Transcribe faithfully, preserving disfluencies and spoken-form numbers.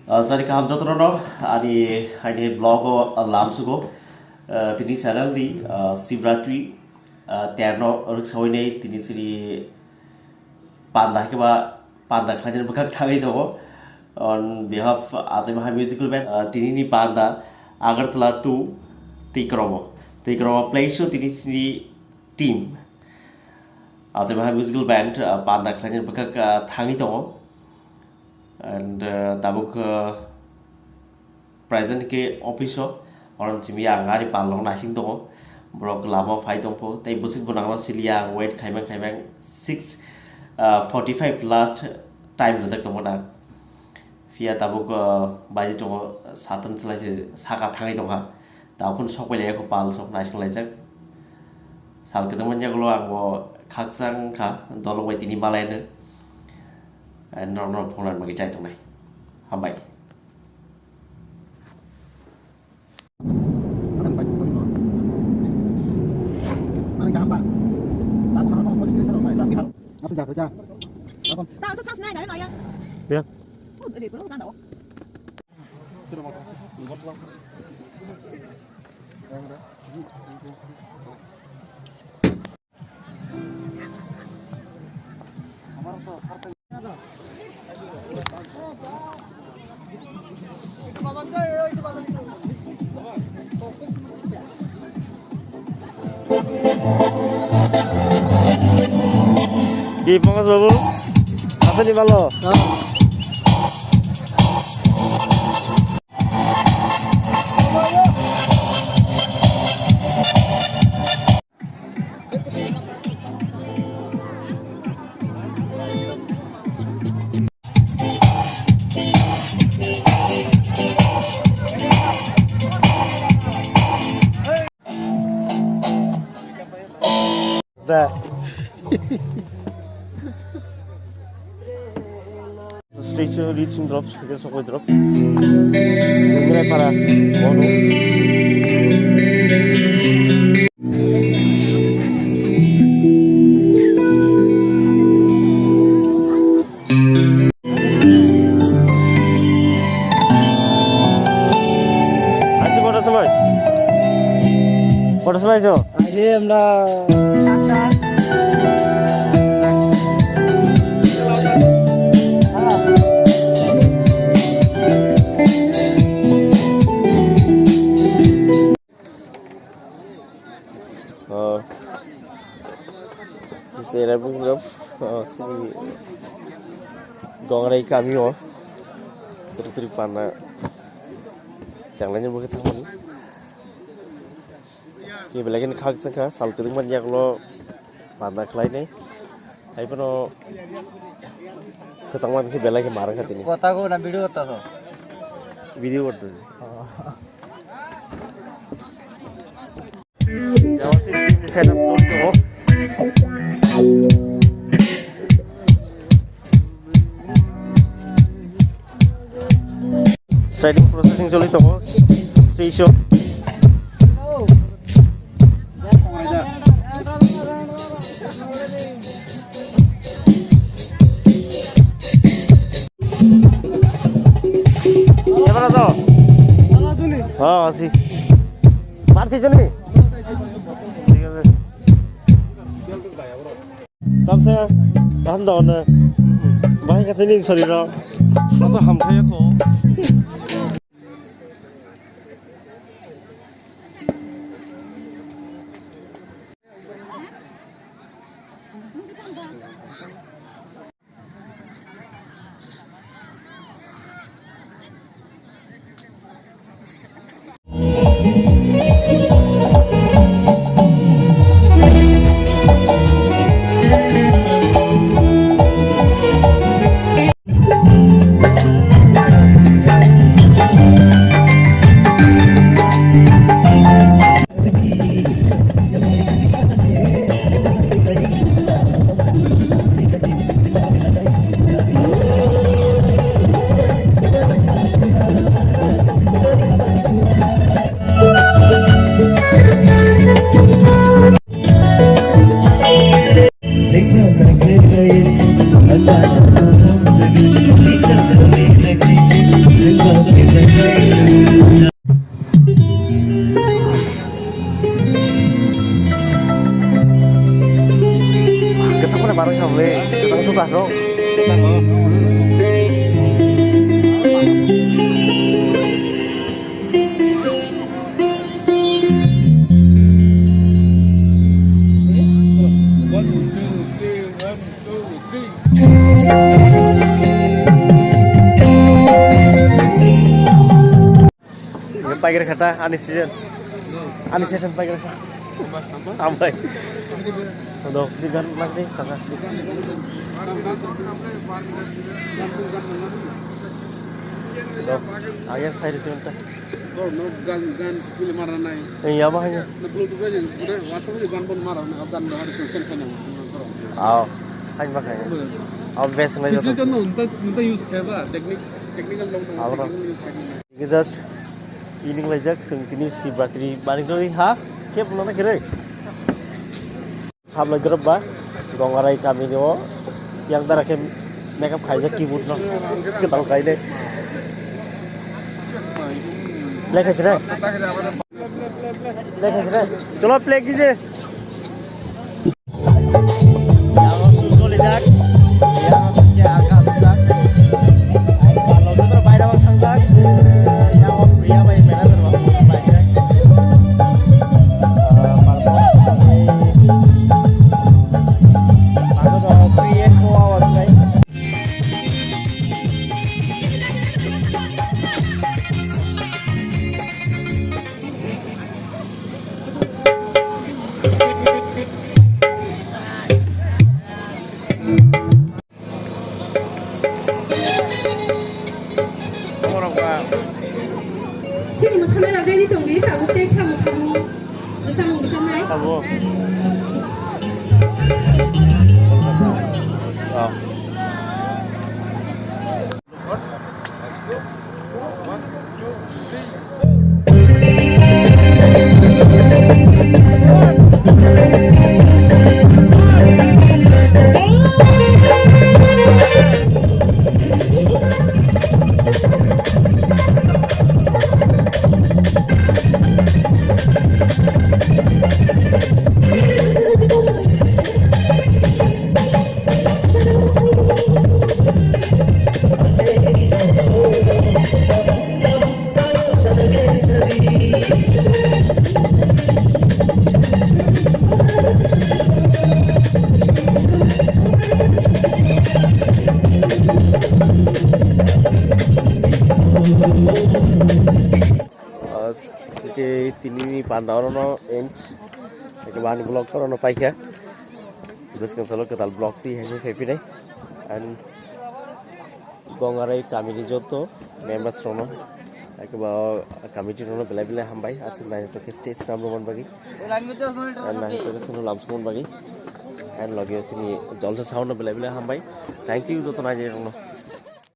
Ah, sari kaham jotono no ani, ani vlog o, ah, lamsugo. Ah, tini channel ni, ah, Shivratri, ah, terno rwksawi nei tini sini panda hai khe ba panda khlainani bwkhak thangwi tongo. On behalf Achai Maha Musical Band, ah, tini ni panda Agartala two Tikromo. Tikromo place o tini sini team Achai Maha Musical Band, ah, panda khlainani bwkhak, ah, thangwi tongo. And, uh, tabuk, uh, present khe office o, oro simi ang ani pal rok naising tongo, borok lama o phai tongpho, tei bwswk bo nangno siliya ang wait khaimang khaimang six, uh, forty five last time rijak tongmani, phiya tabuk, uh, baji tongo satham chwlai se saka thangwi tongkha. Tabuk phano sok pai lai kho pal sok naising laijak. Sal kwthwng manya ulo ang bo khakchang kha, dolong bai tini malai no. Norok no phunukna bagwi chai tongnai. Hambai. Ki Pankaj babu? Asani malo? Da. Station reaching drop, sokoi drop. Nungrai para, bono. Achi kota samai? Kota samai jo? Achi amra. Oh. Sera bungrap, oh, sini Gongrai kami o. Trik trik panna. Changlaini bukhe thangmani. Ki belai kheno khakchangkha, sal kwdwngmani yagulo panda khlainai. Haiphano khachangma khe belai khe mar wngkha tini. Kota ko na video korta so? Video korta. Setup choli tongo. Trading processing choli tongo. Station. Ebar aso? Hao, asi. Party jani? Thik ase. Tamsa, kaham da ono. Bahai kaisa ni sorry ro. Asa ham khaya kho. Paikar khata, ani season. Ani season paikar khata. Ambai. Do, sigan lagi kata. Do, ayan saya di sini. Bor no gan gan school mara nai. Eh, ya bah ya. Na bluetooth aja, udah WhatsApp aja gan pon mara na gan no hari sosial kan yang. Aw, ayan bah ya. Aw, best ngai. Bisi kan no unta unta use kaya ba technique technical long tong. Aw, technical use kaya. Ini just ini ngelajak sing tini Shivratri bani kali ha. Kep nana kere. Sablai drop ba, Gongarai kami ni o, yang dara khe makeup khaijak keyboard no, kedal khaile. Play khaisina? Play khaisina? Cholo play kije. Yang o su solijak, yang o su khe aga jak. Ai, palo jodro baira bang thangjak. Yang o priya bai manager bang thangjak. Sini mwsana rok ready tongdi, tabuk tei samung samung, samung bwsaknai. Abo. Oh. As-, ke tini ni panda oro no end. Eke bani vlog oro no paikha. Bwskang salo kwtal vlog twi hai khe phinai. And Gongarai kami ni joto members rokno, eke ba committee rokno belai belai hambai, aswk naithotok khe stage swnam rwmani bagwi. And naithotok khe chwngno lamsokmani bagwi. And logi o chini Jalsa Sound no belai belai hambai. Thank you joto nainai rokno.